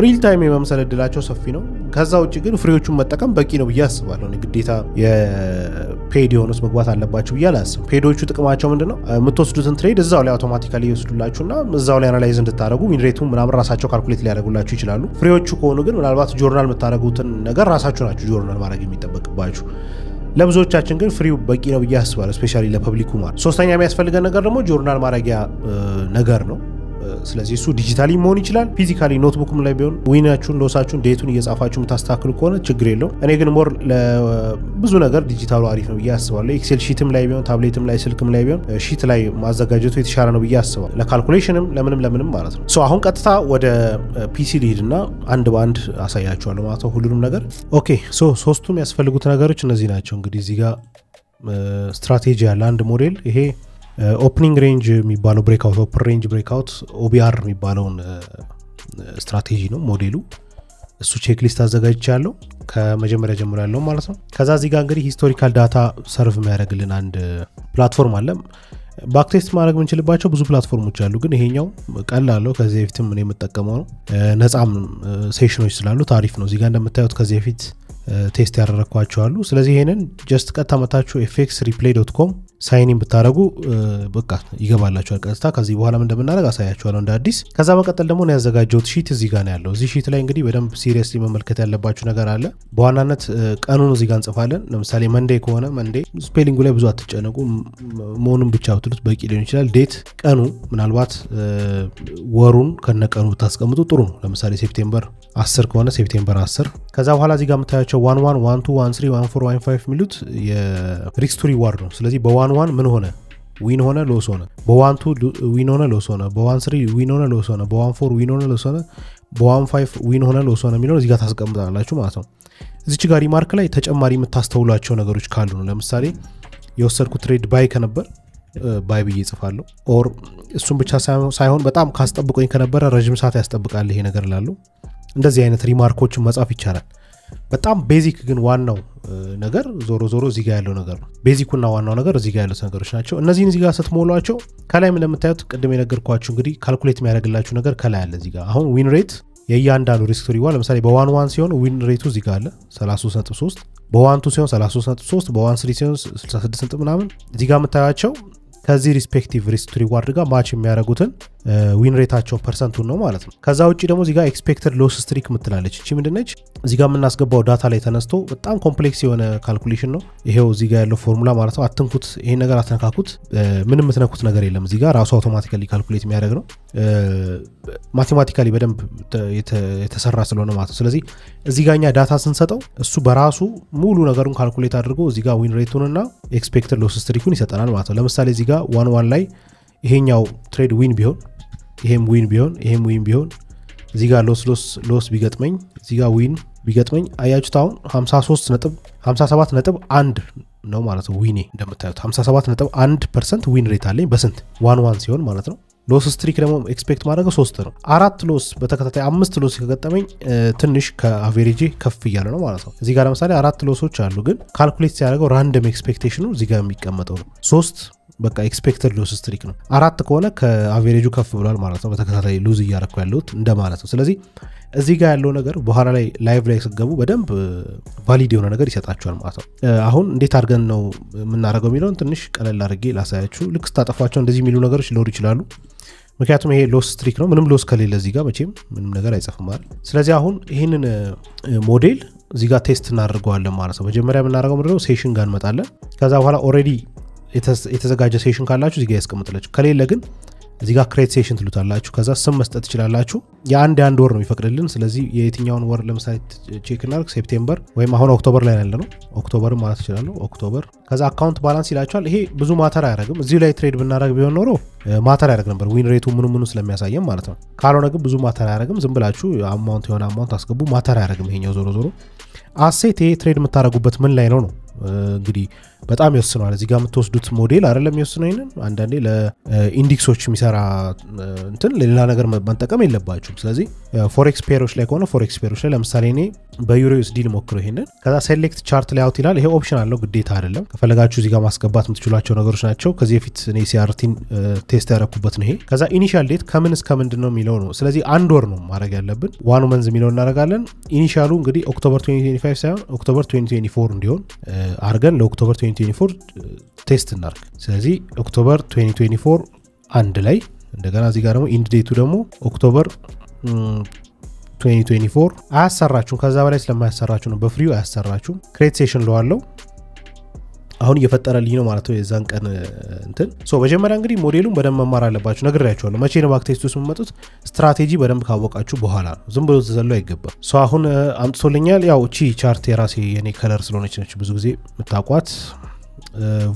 real time የመምሰል እድላቸው ሰፊ ነው። ከዛ ውጭ ግን free ዎቹን መጠቀም በቂ ነው ብዬ አስባለሁ። ግዴታ የ paid የሆነ ውስጥ መግባት አለባችሁ ብዬ አላስብም። Paid ኦቹ ጥቅማቸው ምንድን ነው? የምትወስዱትን trade እዛው ላይ automatically ይወስዱላችሁና እዛው ላይ analyze እንድታደረጉ win rate ኡ ምናምን ራሳቸው calculate ሊያደርጉላችሁ ይችላሉ። Free ዎቹ ከሆኑ ግን ምናልባት ጆርናል የምታደረጉትን ነገር ራሳችሁ ናችሁ ጆርናል ማድረግ የሚጠበቅባችሁ። ለብዙዎቻችን ግን free ው በቂ ነው ብዬ አስባለሁ፣ especially ለ public ኩ ማለት። ሶስተኛ የሚያስፈልገን ነገር ደግሞ ጆርናል ማድረጊያ ነገር ነው። ስለዚህ እሱ digitally መሆን ይችላል፣ physically notebook ም ላይ ቢሆን win ኣችሁን፣ loss ኣችሁን፣ date ኡን እየጻፋችሁ የምታስተካክሉ ከሆነ ችግር የለውም። እኔ ግን more ለብዙ ነገር ዲጂታሉ አሪፍ ነው ብዬ አስባለሁ። Excel sheet ም ላይ ቢሆን፣ ታብሌትም ላይ፣ ስልክም ላይ ቢሆን sheet ላይ ማዘጋጀቱ የተሻለ ነው ብዬ አስባለሁ። ለ calculation ም ለምንም ለምንም ማለት ነው። So አሁን ቀጥታ ወደ PC ልሂድና አንድ በአንድ አሳያችኋለሁ ማለት ነው ሁሉንም ነገር። Okay፣ so ሶስቱም ያስፈልጉት ነገሮች እነዚህ ናቸው። እንግዲህ እዚህ ጋር ስትራቴጂ ያለ አንድ ሞዴል፣ ይሄ opening range የሚባለው breakout፣ open range breakout፣ OBR የሚባለውን ስትራቴጂ ነው ሞዴሉ። እሱ checklist አዘጋጅቻለሁ ከመጀመሪያ ጀምሮ ያለው ማለት ነው። ከዛ እዚህ ጋር እንግዲህ historical data serve የሚያደርግልን አንድ platform አለ። Backtest ማድረግ የምንችልባቸው ብዙ platform ኦች አሉ፣ ግን ይሄኛው ቀላል ነው። ከዚህ በፊትም እኔ የምጠቀመው ነው። ነጻም session ኖች ስላሉት አሪፍ ነው። እዚህ ጋር እንደምታዩት ከዚህ በፊት test ያደረግኳቸው አሉ። ስለዚህ ይሄንን just ቀጥታ መታችሁ fxreplay.com sign in ብታደረጉ በቃ ይገባላችኋል ቀጥታ። ከዚህ በኋላ ምን እንደምናደርግ አሳያችኋለሁ እንደ አዲስ። ከዛ መቀጠል ደግሞ ነው ያዘጋጀሁት sheet እዚህ ጋር ነው ያለው። እዚህ sheet ላይ እንግዲህ በደንብ seriously መመልከት ያለባችሁ ነገር አለ። በዋናነት ቀኑን እዚህ ጋር እንጽፋለን። ለምሳሌ Monday ከሆነ Monday፣ spelling ኡ ላይ ብዙ አትጨነቁ። መሆኑን ብቻ ብትሉት በቂ ሊሆን ይችላል። Date ቀኑ፣ ምናልባት ወሩን ከነቀኑ ብታስቀምጡ ጥሩ ነው። ለምሳሌ September 10 ከሆነ September 10። ከዛ በኋላ እዚህ ጋር የምታያቸው 1 1፣ 1 2፣ 1 3፣ 1 4፣ 1 5 የሚሉት የ risk to reward ነው። ስለዚህ በ 1 1 ምን ሆነ win ሆነ loss ሆነ፣ በ1 2 win ሆነ loss ሆነ፣ በ1 3 win ሆነ loss ሆነ፣ በ1 4 win ሆነ loss ሆነ፣ በ1 5 win ሆነ loss ሆነ የሚለውን እዚህ ጋር ታስቀምጣላችሁ ማለት ነው። እዚች ጋር remark ላይ ተጨማሪ የምታስተውሏቸው ነገሮች ካሉ ነው። ለምሳሌ የወሰድኩት trade buy ከነበር buy ብዬ እጽፋለሁ። Or እሱም ብቻ ሳይሆን በጣም ካስጠብቆኝ ከነበረ ረዥም ሰዓት ያስጠብቃል ይሄ ነገር ላሉ እንደዚህ አይነት remark ኦችን መጻፍ ይቻላል። በጣም basic ግን ዋናው ነገር ዞሮ ዞሮ እዚህ ጋር ያለው ነገር ነው። Basic ኩና ዋናው ነገር እዚህ ጋር ያሉት ነገሮች ናቸው። እነዚህን እዚህ ጋር ስትሞሏቸው ከላይም እንደምታዩት ቅድም የነገርኳችሁ እንግዲህ calculate የሚያደርግላችሁ ነገር ከላይ አለ። እዚህ ጋር አሁን win rate የእያንዳንዱ risk to reward፣ ለምሳሌ በ1 1 ሲሆን win rate ኡ እዚህ ጋር አለ 33.3፣ በ1 2 ሲሆን 33.3፣ በ1 3 ሲሆን 66 ነጥብ ምናምን። እዚህ ጋር የምታያቸው ከዚህ respective risk to reward ጋር match የሚያደርጉትን win rate ኣቸው percent ኡን ነው ማለት ነው። ከዛ ውጭ ደግሞ እዚጋ expected loss streak ምትላለች። እቺ ምንድነች? እዚጋ የምናስገባው data ላይ ተነስቶ በጣም complex የሆነ calculation ነው። ይሄው እዚጋ ያለው ፎርሙላ ማለት ነው። አትንኩት፣ ይሄን ነገር አትነካኩት። ምንም የምትነኩት ነገር የለም። እዚጋ ራሱ automatically calculate የሚያደርግ ነው። Mathematically በደንብ የተሰራ ስለሆነ ማለት ነው። ስለዚህ እዚህ ጋ እኛ data ስንሰጠው እሱ በራሱ ሙሉ ነገሩን calculate አድርጎ እዚጋ win rate ኡንና expected loss streak ኡን ይሰጠናል ማለት ነው። ለምሳሌ እዚጋ 1 1 ላይ ይሄኛው trade win ቢሆን፣ ይሄም win ቢሆን፣ ይሄም win ቢሆን፣ እዚህ ጋር loss loss loss ቢገጥመኝ፣ እዚህ ጋር win ቢገጥመኝ፣ አያችሁት አሁን 53 ነጥብ 57 ነጥብ 1 ነው ማለት ነው። Win ኤ እንደምታዩት 57 ነጥብ 1% win rate አለኝ። በስንት? 1 1 ሲሆን ማለት ነው። Loss streak ደግሞ expect ማድረገው ሶስት ነው። አራት loss በተከታታይ አምስት loss ከገጠመኝ ትንሽ ከ average ከፍ እያለ ነው ማለት ነው። እዚህ ጋር ለምሳሌ አራት loss ኦች አሉ፣ ግን calculate ሲያደርገው random expectation ኑ እዚህ ጋር የሚቀመጠው ነው። ሶስት በቃ expected loss streak ነው። አራት ከሆነ ከ average ኡ ከፍ ብሏል ማለት ነው። በተከታታይ lose እያረኩ ያለሁት እንደማለት ነው። ስለዚህ እዚህ ጋር ያለው ነገር በኋላ ላይ live ላይ ስትገቡ በደንብ valid የሆነ ነገር ይሰጣችኋል ማለት ነው። አሁን እንዴት አድርገን ነው የምናደርገው የሚለውን ትንሽ ቀለል አድርጌ ላሳያችሁ። ልክ ስታጠፏቸው እንደዚህ የሚሉ ነገሮች ሊኖሩ ይችላሉ። ምክንያቱም ይሄ loss streak ነው። ምንም loss ከሌለ እዚህ ጋር መቼም ምንም ነገር አይጽፍም አይደል? ስለዚህ አሁን ይህንን ሞዴል እዚህ ጋር test እናደርገዋለን ማለት ነው። መጀመሪያ የምናደርገው ምንድነው? Session ጋር እንመጣለን። ከዛ በኋላ already የተዘጋጀ session ካላችሁ እዚህ ጋር ያስቀምጥላችሁ፣ ከሌለ ግን እዚህ ጋር create session ትሉታላችሁ። ከዛ ስም መስጠት ትችላላችሁ። የአንድ የአንድ ወር ነው የሚፈቅድልን። ስለዚህ የየትኛውን ወር ለምሳሌ check እናድርግ። September ወይም አሁን October ላይ ያለ ነው፣ October ማለት ትችላለሁ። October። ከዛ account balance ይላችኋል። ይሄ ብዙ matter አያደርግም። እዚሁ ላይ trade ብናደርግ ቢሆን ኖሮ matter ያደርግ ነበር፣ win rate ኡ ምኑ ምኑ ስለሚያሳየም ማለት ነው። ካልሆነ ግን ብዙ matter አያደርግም። ዝም ብላችሁ amount የሆነ amount አስገቡ። Matter አያደርግም ይሄኛው ዞሮ ዞሮ። Asset ይሄ trade የምታደርጉበት ምን ላይ ነው ነው እንግዲህ በጣም ይወስነዋል። እዚህ ጋር የምትወስዱት ሞዴል አይደለም የሚወስነው። ይሄንን አንዳንዴ ለ index ኦች የሚሰራ እንትን ሌላ ነገር መጠቀም የለባችሁም። ስለዚህ forex pair ኦች ላይ ከሆነ forex pair ኦች ላይ፣ ለምሳሌ እኔ በ EURUSD ልሞክረው ይሄንን። ከዛ select chart layout ይላል። ይሄ option አለው፣ ግዴታ አይደለም። ከፈለጋችሁ እዚህ ጋር ማስገባት የምትችሏቸው ነገሮች ናቸው። ከዚህ በፊት እኔ CRT ን test ያደረኩበት ነው ይሄ። ከዛ initial date ከምን እስከ ምንድን ነው የሚለው ነው። ስለዚህ አንድ ወር ነው ማድረግ ያለብን። One month የሚለው እናደርጋለን። Initial ኡ እንግዲህ October 2025 ሳይሆን October 2024 እንዲሆን አድርገን ለ October 2024 test እናርግ። ስለዚህ October 2024 አንድ ላይ፣ እንደገና እዚህ ጋር ደግሞ end date ኡ ደግሞ October 2024። አያሰራችሁም። ከዛ በላይ ስለማያሰራችሁ ነው። በ free ው አያሰራችሁም። Create session ለዋለው አሁን እየፈጠረልኝ ነው ማለት ነው። የዛን ቀን እንትን so መጀመሪያ እንግዲህ ሞዴሉን በደንብ መማር አለባችሁ። ነግሬያችኋለሁ። መቼ ነው backtest ውስጥ የምመጡት? ስትራቴጂ በደንብ ካወቃችሁ በኋላ ነው። ዝም ብሎ ተዘሎ አይገባም። So አሁን አምጥቶልኛል። ያው እቺ chart የራሴ የኔ color ስለሆነች ነች ብዙ ጊዜ የምታውቋት።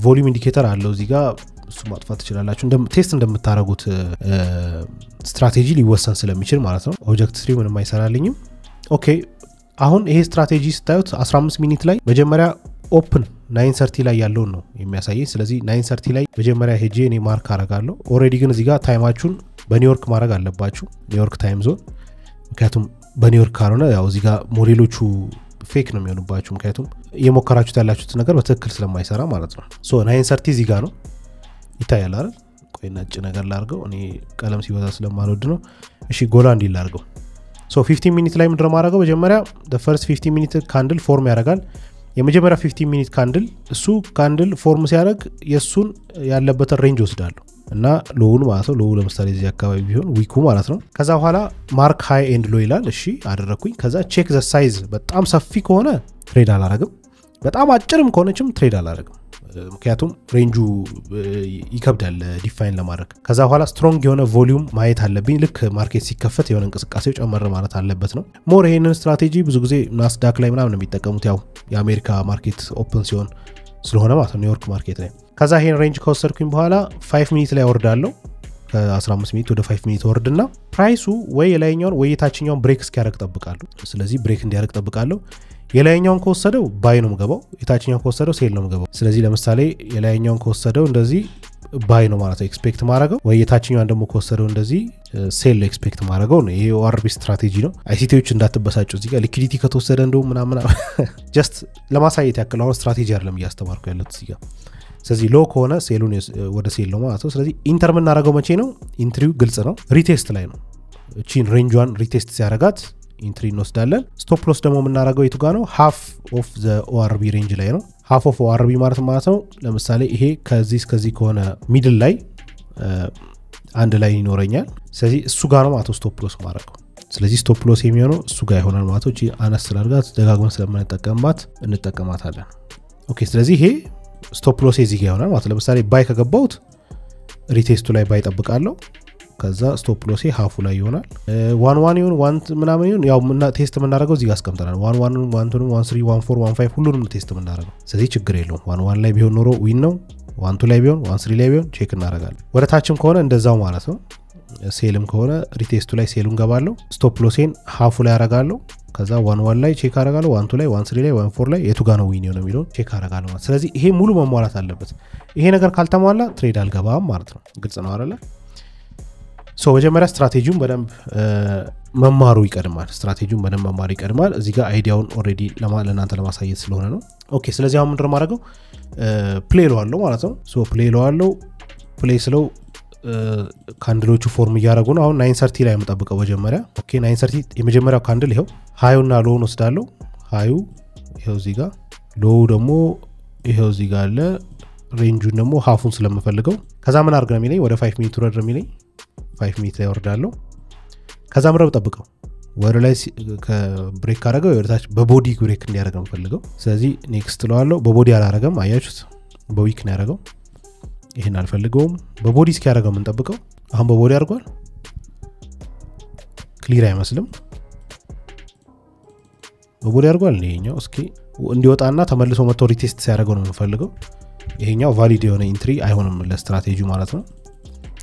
Volume indicator አለው እዚህ ጋር፣ እሱ ማጥፋት ትችላላችሁ። Test እንደምታደርጉት ስትራቴጂ ሊወሰን ስለሚችል ማለት ነው። Object three ምንም አይሰራልኝም። Okay፣ አሁን ይሄ ስትራቴጂ ስታዩት 15 minute ላይ መጀመሪያ open 9:30 ላይ ያለውን ነው የሚያሳየኝ። ስለዚህ 9:30 ላይ መጀመሪያ ሄጄ እኔ mark አረጋለሁ። Already ግን እዚህ ጋር time ኣችሁን በኒውዮርክ ማድረግ አለባችሁ፣ ኒውዮርክ time zone። ምክንያቱም በኒውዮርክ ካልሆነ ያው እዚህ ጋር ሞዴሎቹ fake ነው የሚሆኑባችሁ። ምክንያቱም እየሞከራችሁት ያላችሁት ነገር በትክክል ስለማይሰራ ማለት ነው። So 9:30 እዚህ ጋር ነው፣ ይታያል አይደል? ቆይ ነጭ ነገር ላርገው። እኔ ቀለም ሲበዛ ስለማልወድ ነው። እሺ፣ ጎላ እንዲል ላርገው። So 15 minute ላይ ምንድነው ማድረገው? መጀመሪያ first 15 minute candle form ያደርጋል። የመጀመሪያ 15 minute candle፣ እሱ candle form ሲያደርግ የእሱን ያለበትን range ወስዳለሁ እና low ውን ማለት ነው። Low ለምሳሌ እዚህ አካባቢ ቢሆን wick ኡ ማለት ነው። ከዛ በኋላ mark high and low ይላል። እሺ አደረግኩኝ። ከዛ check the size፣ በጣም ሰፊ ከሆነ trade አላረግም። በጣም አጭርም ከሆነችም trade አላረግም። ምክንያቱም range ኡ ይከብዳል define ለማድረግ። ከዛ በኋላ strong የሆነ volume ማየት አለብኝ። ልክ market ሲከፈት የሆነ እንቅስቃሴው ጨመር ማለት አለበት ነው። More ይሄንን ስትራቴጂ ብዙ ጊዜ ናስዳክ ላይ ምናምን ነው የሚጠቀሙት። ያው የአሜሪካ market open ሲሆን ስለሆነ ማለት ነው ኒውዮርክ market ላይ። ከዛ ይሄን range ከወሰድኩኝ በኋላ 5 minute ላይ ወርዳለሁ። ከ15 minute ወደ 5 minute ወርድና price ኡ ወይ የላይኛውን ወይ የታችኛውን break እስኪያደርግ ጠብቃለሁ። ስለዚህ break እንዲያደርግ ጠብቃለሁ። የላይኛውን ከወሰደው buy ነው የምገባው፣ የታችኛውን ከወሰደው sell ነው የምገባው። ስለዚህ ለምሳሌ የላይኛውን ከወሰደው እንደዚህ buy ነው ማለት ነው expect ማድረገው፣ ወይ የታችኛውን ደግሞ ከወሰደው እንደዚህ sell expect ማድረገው ነው። ይሄ ORB ስትራቴጂ ነው። ICT ዎች እንዳትበሳጩ፣ እዚህ ጋር liquidity ከተወሰደ እንደው ምናምን just ለማሳየት ያክል አሁን ስትራቴጂ አይደለም እያስተማርኩ ያለሁት እዚህ ጋር። ስለዚህ low ከሆነ sell ኡን ወደ sell ነው ማለት ነው። ስለዚህ enter የምናደርገው መቼ ነው? entry ው ግልጽ ነው፣ retest ላይ ነው። እቺን range ኧን retest ሲያረጋት entry እንወስዳለን። stop loss ደግሞ የምናደርገው የቱ ጋር ነው? Half of the ORB range ላይ ነው። Half of ORB ማለት ነው ለምሳሌ ይሄ ከዚህ እስከዚህ ከሆነ middle ላይ አንድ ላይ ይኖረኛል። ስለዚህ እሱ ጋር ነው ማለት ነው stop loss ማድረገው። ስለዚህ stop loss የሚሆነው እሱ ጋር ይሆናል ማለት ነው። እቺ አነስ ስላደርጋት ደጋግመን ስለምንጠቀምባት እንጠቀማታለን። Okay ስለዚህ ይሄ stop loss እዚህ ጋር ይሆናል ማለት ነው። ለምሳሌ buy ከገባሁት retest ኡ ላይ buy ጠብቃለሁ። ከዛ stop loss ኤ half ኡ ላይ ይሆናል። 1 1 ይሁን 1 ምናምን ይሁን ያው test የምናደርገው እዚህ ጋር አስቀምጠናል። 1 1 1 2 1 3 1 4 1 5 ሁሉንም test የምናደርገው። ስለዚህ ችግር የለውም። 1 1 ላይ ቢሆን ኖሮ win ነው። 1 2 ላይ ቢሆን 1 3 ላይ ቢሆን check እናደርጋለን። ወደ ታችም ከሆነ እንደዛው ማለት ነው። Sell ም ከሆነ retest ኡ ላይ sell ኡን ገባለሁ። Stop loss ኤን half ኡ ላይ አደርጋለሁ። ከዛ 1 1 ላይ check አደርጋለሁ። 1 2 ላይ 1 3 ላይ 1 4 ላይ የቱ ጋር ነው win የሆነው የሚለውን check አደርጋለሁ ማለት። ስለዚህ ይሄ ሙሉ መሟላት አለበት። ይሄ ነገር ካልተሟላ trade አልገባም ማለት ነው። ግልጽ ነው አይደለ? So መጀመሪያ ስትራቴጂውን በደንብ መማሩ ይቀድማል። ስትራቴጂውን በደንብ መማሩ ይቀድማል። እዚህ ጋር idea ውን already ለእናንተ ለማሳየት ስለሆነ ነው። Okay ስለዚህ አሁን ምንድነው የማደርገው? Play እለዋለሁ ማለት ነው። So play እለዋለሁ። Play ስለው candle ኦቹ form እያደረጉ ነው። አሁን 9:30 ላይ የምጠብቀው መጀመሪያ። Okay 9:30 የመጀመሪያው candle ይኸው high ኡና low ውን ወስዳለሁ። High ኡ ይኸው እዚህ ጋር፣ low ደግሞ ይኸው እዚህ ጋር አለ። Range ኡን ደግሞ half ኡን ስለምፈልገው ከዛ ምን አድርግ ነው የሚለኝ? ወደ 5 minute ውረድ ነው የሚለኝ። 5 minute ላይ ወርዳለሁ። ከዛ ምረብ ጠብቀው ወደ ላይ ከ break ካረገው ወደ ታች በ body break እንዲያደርግ ነው የምፈልገው። ስለዚህ next እለዋለሁ። በ body አላረገም፣ አያችሁት? በ wick ነው ያደረገው። ይሄን አልፈልገውም። በ body እስኪያደርገው የምንጠብቀው። አሁን በ body አድርጓል። Clear አይመስልም። በ body አድርጓል። ይሄኛው እስኪ እንዲወጣና ተመልሶ መጥቶ retest ሲያደርገው ነው የምንፈልገው። ይሄኛው valid የሆነ entry አይሆንም ለስትራቴጂው ማለት ነው።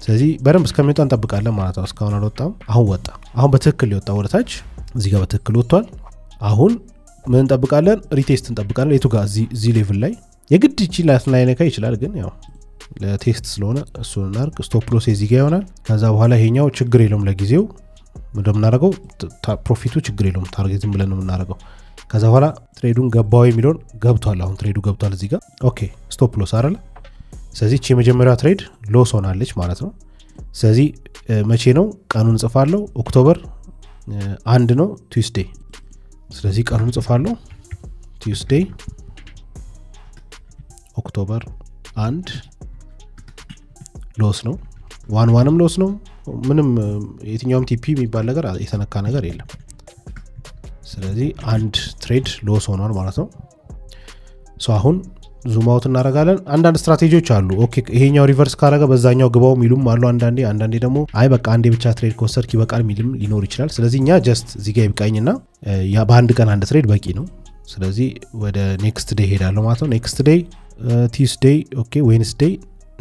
ስለዚህ በደንብ እስከሚወጣ እንጠብቃለን ማለት ነው። እስካሁን አልወጣም። አሁን ወጣ። አሁን በትክክል ሊወጣ ወደ ታች እዚህ ጋር በትክክል ወጥቷል። አሁን ምን እንጠብቃለን? Retest እንጠብቃለን። የቱ ጋር? እዚህ level ላይ የግድ እቺ ላይ ነካ ይችላል፣ ግን ያው ለ test ስለሆነ እሱን እናድርግ። Stop loss እዚህ ጋር ይሆናል። ከዛ በኋላ ይሄኛው ችግር የለውም ለጊዜው እንደምናደርገው profit ኡ ችግር የለውም። Target ም ብለን ነው የምናደርገው። ከዛ በኋላ trade ኡን ገባው የሚለውን ገብቷል። አሁን trade ኡ ገብቷል እዚህ ጋር። Okay stop loss አይደለ? ስለዚህ እቺ የመጀመሪያዋ trade loss ሆናለች ማለት ነው። ስለዚህ መቼ ነው ቀኑን ጽፋለሁ? October 1 ነው Tuesday። ስለዚህ ቀኑን ጽፋለሁ Tuesday October 1 loss ነው። 1 1ም loss ነው። ምንም የትኛውም TP የሚባል ነገር የተነካ ነገር የለም። ስለዚህ አንድ trade loss ሆኗል ማለት ነው። So አሁን zoom out እናደርጋለን። አንዳንድ ስትራቴጂዎች አሉ። Okay ይሄኛው reverse ካረገ በዛኛው ግባው ሚሉም አሉ። አንዳንዴ ደግሞ አይ በቃ አንዴ ብቻ trade ከወሰድክ ይበቃል ሚልም ሊኖር ይችላል። ስለዚህ እኛ just እዚህ ጋር ይብቃኝና ያ በአንድ ቀን አንድ trade በቂ ነው። ስለዚህ ወደ next day ሄዳለሁ ማለት ነው። Next day Tuesday፣ okay Wednesday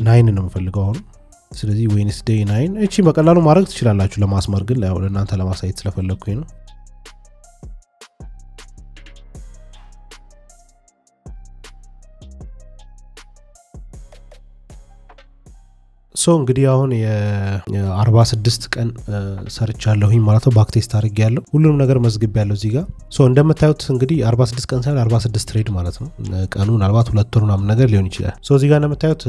9 ነው የምፈልገው አሁን። ስለዚህ Wednesday 9 እቺ በቀላሉ ማድረግ ትችላላችሁ። ለማስመር ግን ለእናንተ ለማሳየት ስለፈለኩኝ ነው። So እንግዲህ አሁን የ46 ቀን ሰርቻለሁኝ ማለት ነው። Backtest አድርጌያለሁ። ሁሉንም ነገር መዝግቤያለሁ እዚህ ጋር። So እንደምታዩት እንግዲህ 46 ቀን ሳይሆን 46 trade ማለት ነው። ቀኑ ምናልባት 2 ወር ምናምን ነገር ሊሆን ይችላል። So እዚህ ጋር እንደምታዩት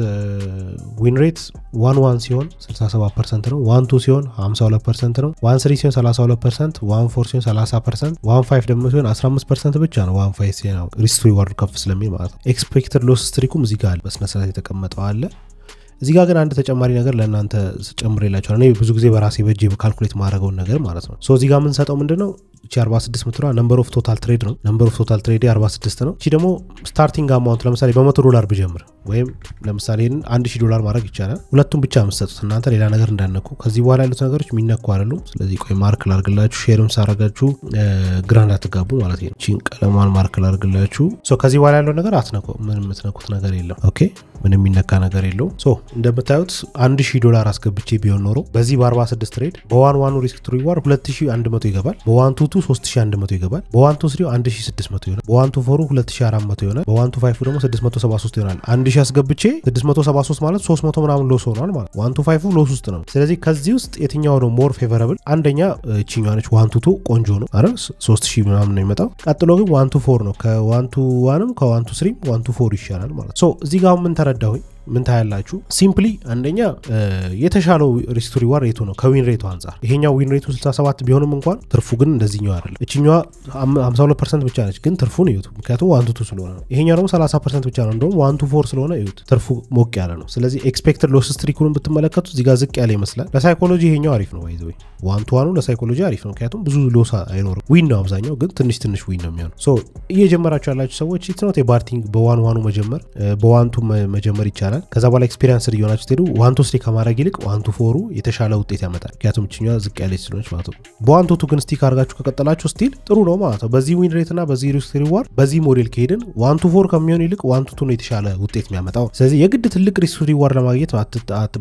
win rate 1-1 ሲሆን 67% ነው። 1-2 ሲሆን 52% ነው። 1-3 ሲሆን 32%፣ 1-4 ሲሆን 30%፣ 1-5 ደግሞ ሲሆን 15% ብቻ ነው። 1-5 ሲሆን risk reward ከፍ ስለሚል ማለት ነው። Expected loss streak ኡም እዚህ ጋር በስነ ስርዓት የተቀመጠው አለ። እዚህ ጋር ግን አንድ ተጨማሪ ነገር ለእናንተ ጨምሬላችኋለሁ። እኔ ብዙ ጊዜ በራሴ በእጄ calculate ማድረገውን ነገር ማለት ነው። So እዚህ ጋር የምንሰጠው ምንድነው? እቺ 46 ምትለዋ number of total trade ነው። Number of total trade 46 ነው። እቺ ደግሞ starting amount ለምሳሌ በ100 ዶላር ብጀምር ወይም ለምሳሌ $1000 ማድረግ ይቻላል። ሁለቱም ብቻ የምትሰጡት እናንተ ሌላ ነገር እንዳነኩ። ከዚህ በኋላ ያሉት ነገሮች የሚነኩ አይደሉም። ስለዚህ ቆይ mark ላርግላችሁ፣ share ም ሳረጋችሁ ግራ እንዳትጋቡ ማለት ነው። እቺን ቀለሟን mark ላርግላችሁ። So ከዚህ በኋላ ያለው ነገር አትነኩ፣ ምንም የምትነኩት ነገር የለም። Okay፣ ምንም የሚነካ ነገር የለውም። So እንደምታዩት $1000 አስገብቼ ቢሆን ኖሮ በዚህ በ46 trade በ 1 1 risk to reward 2100 ይገባል። በ 1 to 2 3100 ይገባል። በ 1 to 3 1600 ይሆናል። በ 1 to 4 2400 ይሆናል። በ 1 to 5 ደግሞ 673 ይሆናል። 1000 አስገብቼ 673 ማለት 300 ምናምን loss ሆኗል ማለት 1 to 5 loss ውስጥ ነው። ስለዚህ ከዚህ ውስጥ የትኛው ነው more favorable? አንደኛ እቺኛዋ ነች። 1 to 2 ቆንጆ ነው አይደል? 3000 ምናምን ነው የሚመጣው። ቀጥሎ ግን 1 to 4 ነው። ከ 1 to 1ም ከ 1 to 3 1 to 4 ይሻላል ማለት። So እዚህ ጋር ምን ተረዳሁኝ? ምን ታያላችሁ? Simply አንደኛ የተሻለው risk to reward የቱ ነው ከ win rate ኡ አንጻር? ይሄኛው win rate ኡ 67 ቢሆንም እንኳን ትርፉ ግን እንደዚህኛው አይደለም። እችኛዋ 52% ብቻ ነች፣ ግን ትርፉን እዩት፣ ምክንያቱም 1 to 2 ስለሆነ ነው። ይሄኛው ደግሞ 30% ብቻ ነው፣ እንደውም 1 to 4 ስለሆነ እዩት፣ ትርፉ ሞቅ ያለ ነው። ስለዚህ expected loss streak ኡን ብትመለከቱ እዚህ ጋር ዝቅ ያለ ይመስላል። ለ psychology ይሄኛው አሪፍ ነው። By the way 1 to 1 ኡ ለ psychology አሪፍ ነው፣ ምክንያቱም ብዙ loss አይኖርም። Win ነው አብዛኛው፣ ግን ትንሽ ትንሽ win ነው የሚሆነው። So እየጀመራችሁ ያላችሁ ሰዎች it's not a bad thing በ 1 1 ኡ መጀመር፣ በ 1 2 መጀመር ይቻላል። ከዛ በኋላ experience እየሆናችሁ ስትሄዱ 1 to 3 ከማድረግ ይልቅ 1 to 4 ኡ የተሻለ ውጤት ያመጣል። ምክንያቱም እችኛዋ ዝቅ ያለች ስለሆነች ማለት ነው። በ 1 to 2 ግን stick አድርጋችሁ ከቀጠላችሁ still ጥሩ ነው ማለት ነው። በዚህ win rate እና በዚህ risk reward በዚህ ሞዴል ከሄድን 1 to 4 ከሚሆን ይልቅ 1 to 2 ነው የተሻለ ውጤት የሚያመጣው። ስለዚህ የግድ ትልቅ risk reward ለማግኘት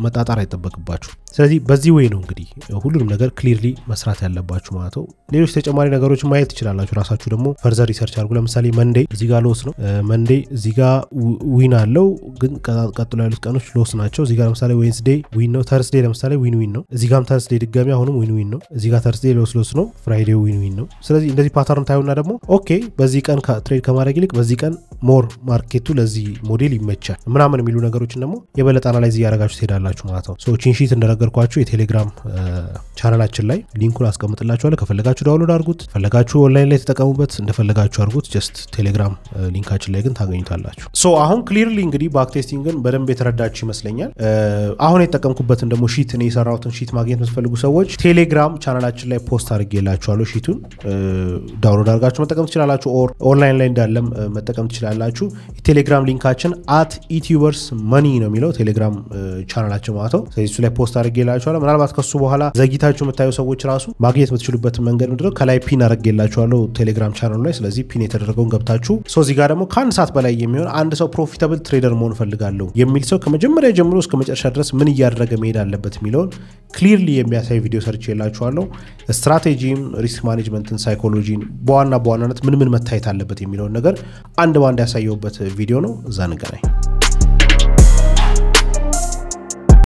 መጣጣር አይጠበቅባችሁ። ስለዚህ በዚህ way ነው እንግዲህ ሁሉንም ነገር clearly መስራት ያለባችሁ ማለት ነው። ሌሎች ተጨማሪ ነገሮችን ማየት ትችላላችሁ። ራሳችሁ ደግሞ further research አድርጉ። ለምሳሌ Monday እዚህ ጋር loss ነው። Monday እዚህ ጋር win አለው፣ ግን ቀጥሎ ያሉት ቀኖች loss ናቸው። እዚህ ጋር ለምሳሌ Wednesday win ነው። Thursday ለምሳሌ win win ነው። እዚህ ጋርም Thursday ድጋሚ አሁንም win win ነው። እዚህ ጋር Thursday loss loss ነው። Friday win win ነው። ስለዚህ እንደዚህ pattern ታዩና ደግሞ okay በዚህ ቀን trade ከማድረግ ይልቅ በዚህ ቀን more market ኡ ለዚህ ሞዴል ይመቻል ምናምን የሚሉ ነገሮችን ደግሞ የበለጠ analyze እያደረጋችሁ ትሄዳላችሁ ማለት ነው። So ቺን sheet እንደነገርኳችሁ የቴሌግራም ቻናላችን ላይ link ኡን አስቀምጥላችኋለሁ። ከፈለጋችሁ download አድርጉት፣ ፈለጋችሁ ኦንላይን ላይ ተጠቀሙበት፣ እንደፈለጋችሁ አድርጉት። Just ቴሌግራም link ኣችን ላይ ግን ታገኙታላችሁ። So አሁን clearly እንግዲህ backtesting ን በደንብ የተረዳችሁ ይመስለኛል። አሁን የተጠቀምኩበትን ደግሞ sheet፣ እኔ የሰራሁትን sheet ማግኘት የምትፈልጉ ሰዎች ቴሌግራም ቻናላችን ላይ post አድርጌላችኋለሁ። Sheet ኡን download አድርጋችሁ መጠቀም ትችላላችሁ፣ or online ላይ እንዳለም መጠቀም ትችላላችሁ። የቴሌግራም link ኣችን @ethiobersmoney ነው የሚለው ቴሌግራም ቻናላችን ማለት ነው። ስለዚህ እሱ ላይ post አድርጌላችኋለሁ። ምናልባት ከሱ በኋላ ዘግይታችሁ የምታዩ ሰዎች ራሱ ማግኘት የምትችሉበትን መንገድ ምንድነው? ከላይ pin አድርጌላችኋለሁ ቴሌግራም ቻናሉ ላይ። ስለዚህ pin የተደረገውን ገብታችሁ፣ so እዚህ ጋር ደግሞ ከአንድ ሰዓት በላይ የሚሆን አንድ ሰው profitable trader መሆን እፈልጋለሁ የሚል ሰው ከመጀመሪያ ጀምሮ እስከ መጨረሻ ድረስ ምን እያደረገ መሄድ አለበት የሚለውን clearly የሚያሳይ ቪዲዮ ሰርቼላችኋለሁ። Strategy ም፣ risk management ን፣ psychology ን በዋና በዋናነት ምን ምን መታየት አለበት የሚለውን ነገር አንድ በአንድ ያሳየሁበት ቪዲዮ ነው። እዛ እንገናኝ።